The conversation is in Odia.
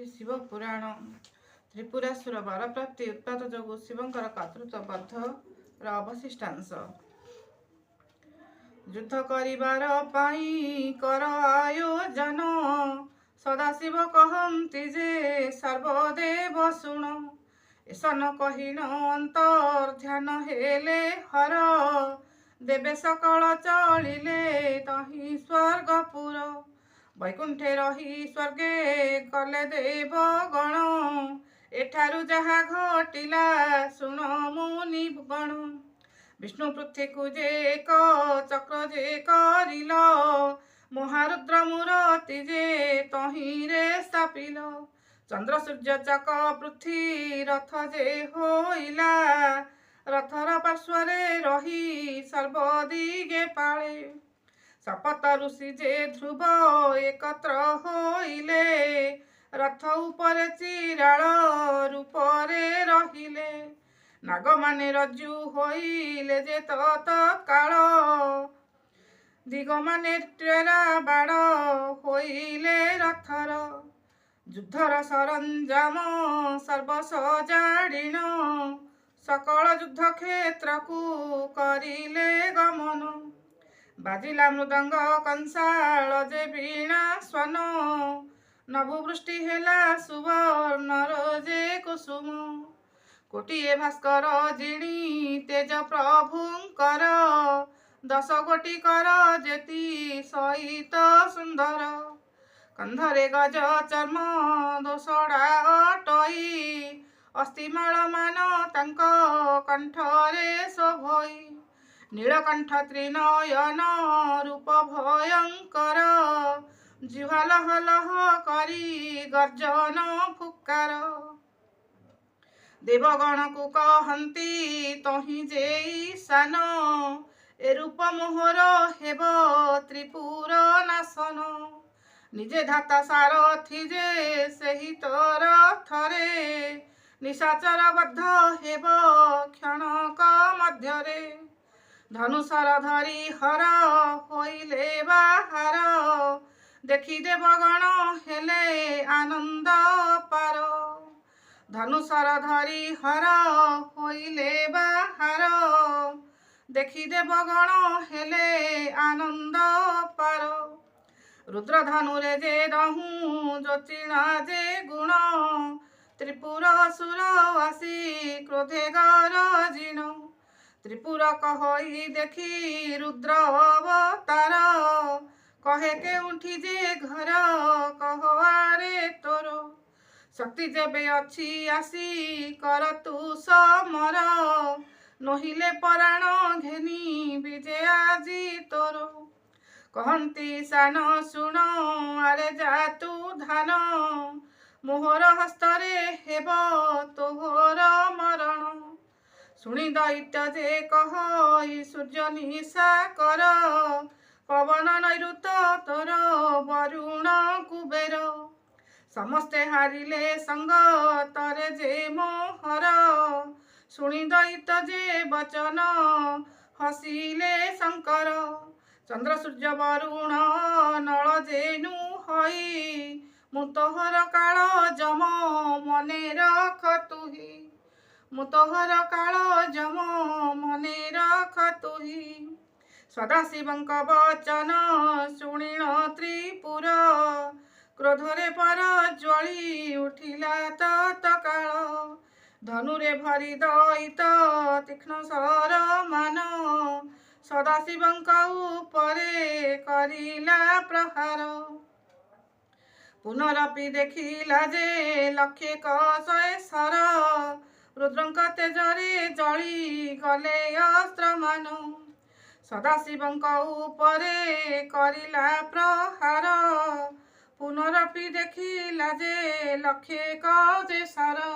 ଶିବ ପୁରାଣ। ତ୍ରିପୁରାସୁର ବରପ୍ରାପ୍ତି ଉତ୍ପାତ ଯୋଗୁଁ ଶିବଙ୍କର କର୍ତ୍ତୃତ୍ୱ ବଧର ଅବଶିଷ୍ଟାଂଶ। ଯୁଦ୍ଧ କରିବାର ପାଇଁ କର ଆୟୋଜନ, ସଦାଶିବ କହନ୍ତି ଯେ ସର୍ବଦେବ ଶୁଣ। ଏସନ କହିଣ ଅନ୍ତର୍ଧ୍ୟାନ ହେଲେ ହର, ଦେବେ ସକଳ ଚଳିଲେ ତହିଁ ସ୍ୱର୍ଗପୁର। ବୈକୁଣ୍ଠେ ରହି ସ୍ୱର୍ଗେ ଗଲେ ଦେବଗଣ, ଏଠାରୁ ଯାହା ଘଟିଲା ଶୁଣ ମୁନିଗଣ। ବିଷ୍ଣୁ ପୃଥ୍ୱୀକୁ ଯେ ଏକ ଚକ୍ର ଯେ କରିଲ, ମହାରୁଦ୍ର ମୂରତି ଯେ ତହିଁରେ ସ୍ଥାପିଲ। ଚନ୍ଦ୍ର ସୂର୍ଯ୍ୟ ଚକ ପୃଥ୍ୱୀ ରଥ ଯେ ହୋଇଲା, ରଥର ପାର୍ଶ୍ୱରେ ରହି ସର୍ବଦିଗେ ପାଳେ। ସପତ ଋଷି ଯେ ଧ୍ରୁବ ଏକତ୍ର ହୋଇଲେ, ରଥ ଉପରେ ଚିରାଳ ରୂପରେ ରହିଲେ। ନାଗମାନେ ରଜ୍ଜୁ ହୋଇଲେ ଯେ ତତ୍କାଳ, ଦିଗମାନେ ଟେରା ବାଡ଼ ହୋଇଲେ ରଥର। ଯୁଦ୍ଧର ସରଞ୍ଜାମ ସର୍ବସଜାଡ଼ିଣ, ସକଳ ଯୁଦ୍ଧ କ୍ଷେତ୍ରକୁ କରିଲେ ଗମନ। ବାଜିଲା ମୃଦଙ୍ଗ କଂସାଳ ଯେ ବୀଣା ସ୍ୱନ, ନଭବୃଷ୍ଟି ହେଲା ସୁବର୍ଣ୍ଣର ଯେ କୁସୁମ। କୋଟିଏ ଭାସ୍କର ଜିଣି ତେଜ ପ୍ରଭୁଙ୍କର, 10 କୋଟି କର ଯେତି ସହିତ ସୁନ୍ଦର। କନ୍ଧରେ ଗଜ ଚର୍ମ ଦୋସଡ଼ା ଅଟଇ, ଅସ୍ଥିମାଳମାନ ତାଙ୍କ କଣ୍ଠରେ ଶୋଭଇ। ନୀଳକଣ୍ଠ ତ୍ରିନୟନ ରୂପ ଭୟଙ୍କର, ଜିହ୍ୱା ଲହ ଲହ କରି ଗର୍ଜନ ଫୁକାର। ଦେବଗଣକୁ କହନ୍ତି ତହିଁ ଯେ ଈଶାନ, ଏ ରୂପ ମୋହର ହେବ ତ୍ରିପୁର ନାଶନ। ନିଜେ ଧାତା ସାରଥି ଯେ ସେହି ରଥରେ, ନିଶାଚର ବଦ୍ଧ ହେବ କ୍ଷଣକ ମଧ୍ୟରେ। ଧନୁଶର ଧରି ହର ହୋଇଲେ ବାହାର, ଦେଖି ଦେବଗଣ ହେଲେ ଆନନ୍ଦ ପାର। ଧନୁଶର ଧରି ହର ହୋଇଲେ ବାହାର, ଦେଖି ଦେବଗଣ ହେଲେ ଆନନ୍ଦ ପାର। ରୁଦ୍ରଧନୁରେ ଯେ ଦହୁଁ ଯୋଚିଣା ଯେ ଗୁଣ, ତ୍ରିପୁର ସୁର ଆସି କ୍ରୋଧେ ଗରଜିଣ। ତ୍ରିପୁର କହଇ ଦେଖି ରୁଦ୍ର ଅବତାର, କହେ କେଉଁଠି ଯେ ଘର କହ ଆରେ ତୋର। ଶକ୍ତି ଯେବେ ଅଛି ଆସି କର ତୁ ସମର, ନୋହିଲେ ପରାଣ ଘେନି ବିଜେ ଆଜି ତୋର। କହନ୍ତି ସାନ ଶୁଣ ଆରେ ଯା ତୁ ଧାନ, ମୋହର ହସ୍ତରେ ହେବ ତୋହର ମରଣ। ଶୁଣି ଦୈତ୍ୟ ଯେ କହଇ ସୂର୍ଯ୍ୟ ନିଶା କର, ପବନ ନୈଋତ ତୋର ବରୁଣ କୁବେର। ସମସ୍ତେ ହାରିଲେ ସଙ୍ଗ ତରେ ଯେ ମୋହର, ଶୁଣି ଦୈତ୍ୟ ଯେ ବଚନ ହସିଲେ ଶଙ୍କର। ଚନ୍ଦ୍ର ସୂର୍ଯ୍ୟ ବରୁଣ ନଳ ଯେନୁ ହଇ, ମୁଁ ତୋହର କାଳ ଯମ ମନେ ରଖ ତୁହି। ମୁଁ ତୋହର କାଳ ଯମ ମନେ ରଖ ତୁହି। ସଦାଶିବଙ୍କ ବଚନ ଶୁଣିଣ ତ୍ରିପୁର, କ୍ରୋଧରେ ପର ଜ୍ୱଳି ଉଠିଲା ତତ୍କାଳ। ଧନୁରେ ଭରି ଦଇତ ତୀକ୍ଷ୍ଣ ଶରମାନ, ସଦାଶିବଙ୍କ ଉପରେ କରିଲା ପ୍ରହାର। ପୁନରପି ଦେଖିଲା ଯେ ଲକ୍ଷେକ ଶହେ ଶର, ରୁଦ୍ରଙ୍କ ତେଜରେ ଜଳି ଗଲେ ଅସ୍ତ୍ରମାନ। ସଦାଶିବଙ୍କ ଉପରେ କରିଲା ପ୍ରହାର, ପୁନରପି ଦେଖିଲା ଯେ ଲକ୍ଷେକ ଯେ ଶର।